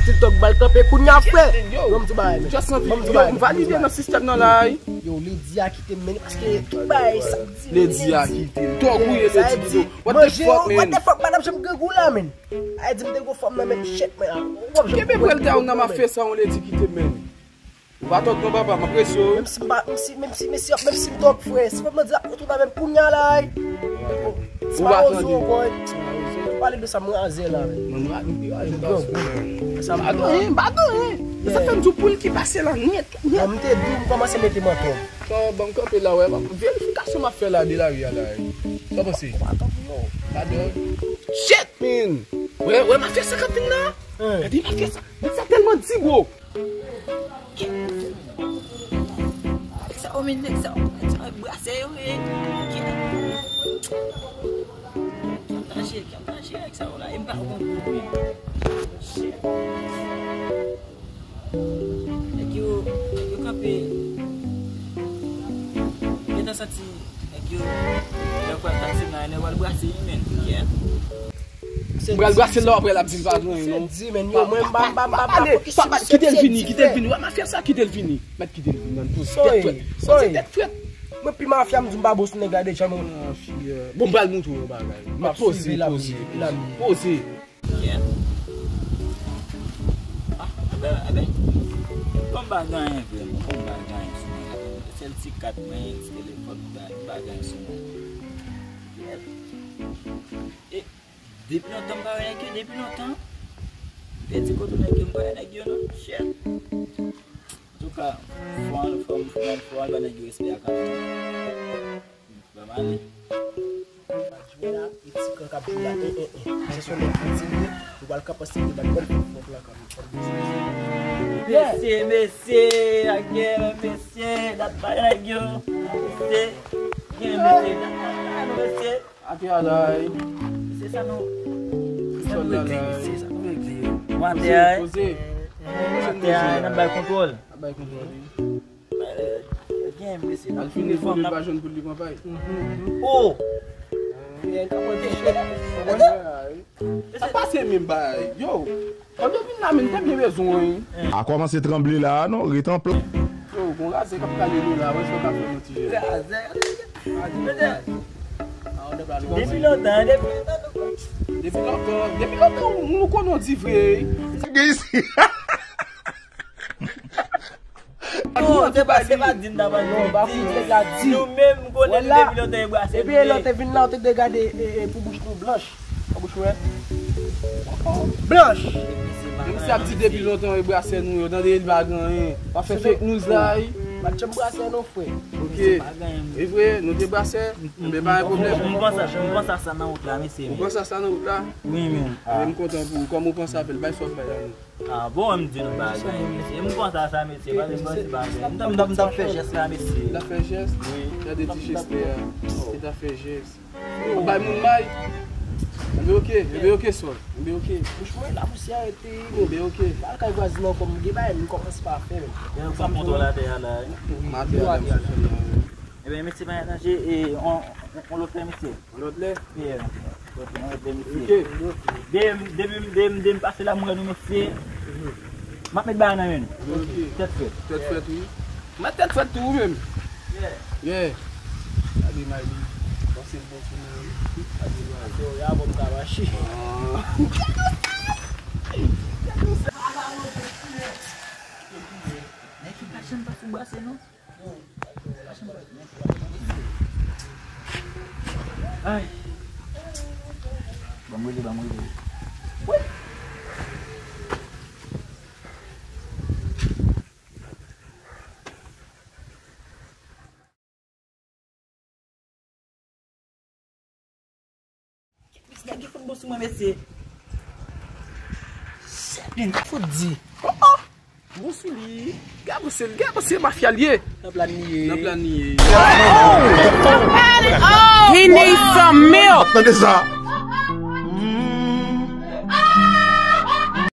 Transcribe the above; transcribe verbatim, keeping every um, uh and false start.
TikTok ba l kanpe kounye a, frè. Yo, ban m di bagay, men. Just anvi, ban m di yo, bagay, m valide nan sistèm nan la, wi. Yo, Lady a kite m, men, paske tout bagay sa di. Lady a kite m. Tòg ou ye, Lady, yo. What the fuck, man? What the fuck, madam, janm grangou la, men. Ay di m te gon fanm nan, men, shit, men. Kenbe pral down nan, m ap fè sa, yon Lady kite m, men. Ou pa tòg non, papa, m ap resi w. Menm si m pa, menm si, menm si, menm si, menm si m tòg, frè. Si fanm nan di l ap retounen avè m kounye a la, ey. Ou pa tande. Ou pale de sa, m razè la, men. Mwen, m razè, m razè. Sa m pa gen anyen, m pa gen anyen. Sa fè m di w pou l ki pase la, nèt, nèt. Bon, m te di w, m kòmanse mete mantò. Sa, ban m kanpe la, wè. Verifikasyon m ap fè la de lari a la, ey. Sa w panse? Pa tande, non. Pa tande. Shit, man! Wè, wè, mafya sa k ap vin la. Gade mafya sa. Nèg sa tèlman di, bro. Nèg sa yo, men nèg sa yo, nèg sa yo brase yo, e, ki ap manje, ki ap manje, nèg sa yo la, e m pa konn. Nèg yo, nèg yo kanpe, gentan santi, nèg yo, lè yo pral taksi nan, nèg yo al brase wi, men, yeah. M pral brase l la, w ap wè l ap di m pa gen anyen, non. Se di, men, yo, mwen, m pa, m pa, m pa, m pa fokis sou misye. Kite l vini, kite l vini. Wè, mafya sa, kite l vini. Mèt kite l vini, nan poze tèt frèt. Poze tèt frèt. Mwen pi mafya, m di m pa bon sou nèg la deja, men. Bon, m pral montre w yon bagay. Mèt poze, poze, poze. Yeah. Ah, aben, aben. Kòm m pa gen anyen vre, mwen, kòm m pa gen anyen sou mwen. Sèl ti kat mwen, ti telefòn, m pa, m pa gen anyen sou mwen. Yeah. E, Depi lontan m pa wè nèg yo, depi lontan. M pèdi kote nèg yo, m pa wè nèg yo non, shit. Antouka, fò an, fò m, fò m, fò m ba nèg yo respè a kanmenm. Ban m ale. Jwe la, e ti kan k ap jwe la, e, e, e. Se son nèg ki di li, ou pral kanpe ansanm de bat bèl fòk la kanmenm. Mesye, mesye, a gen mesye, dat pa nèg yo. Mesye, gen mesye, dat pa nèg yo, mesye. Ate a la, ey. Se sa nou, se sa nou regle, mesye, sa nou regle. Ou ate a, ey. Poze, poze. Ate a, ey, n ap bay kontwòl. N ap bay kontwòl, wi. Gen, mesye, n ap fini fanm, n ap pa jwenn pou li pran pay. Oh! Sa pase menm bagay. Yo! Pandan w vin la, men, m te byen bezwen w, wi. A kòmanse tranble la a, non, ret an plas. Yo, gon razè k ap kale nou la, wè, sa w ka fè nou ti jèn. Razè, razè. Depi lontan, depi lontan, nou konn. Depi lontan, depi lontan, nou konnen w di vre, wi. Non, se pa, se pa di m ta pral di. Nou menm, m konnen nou depi lontan e brase nou ye. Epi lè w te vin la, w te dwe gade, e, e, pou bouch nou blanch. Blanch. Menm si ap di depi lontan e brase nou yo, tande li pa gen anyen. Pa fè fake news la, wi. Pa t janm brase non, frè. Ok. E vre, nou te brase, men pa gen pwoblèm. M panse, m panse a sa nan wout la, mesye. Ou panse a sa nan wout la? Wi, men. Men m kontan pou ou. Kòman ou panse a fè l? Bay sa w bay la, non. Ah, bon, m di nou bagay, mesye. M konsa sa, mesye. Pa vin pase bagay. M t ap, m t ap, m t ap fè jès la, mesye. L ap fè jès? Wi. Gade ti jès li a. Li t ap fè jès. Ou bay moun may? Enben, ok. Enben, ok, sòl. Enben, ok. Bouch mwen, lapousyè rete. Enben, ok. Al kay vwazin nan kòm gen bagay, m kòmanse pa fè, men. Gen yon gwo moto la, atè a la, wi. Wi, atè a la, m sou sèl la, wi. Enben, mesye, pa danje, e, on, on, on lòt lè, mesye. Yon lòt lè? Yeah. Yon lòt lè, mesye. Ok. Depi, depi, depi, depi m pase la, m wè nou, mesye. M ap met bagay nan men nou. Ok. Tèt frèt. Tèt frèt, wi. M a tèt frèt tou, ou menm. Yeah. Yeah. Gade may li. Panse l bon sou mwen. Gade may li. Yo, ya bon, m ka mache. Ah. Nèg ki pa janm pa sou brase, non. Ay. Ban m rele, ban m rele. Wi. Nèg yo fout bon sou mwen, mesye. Sèten fout di. Oh, oh. Bon sou li. Gade se, gade se mafya l ye. Nan plan li ye. Nan plan li ye. He needs some milk. Tande sa.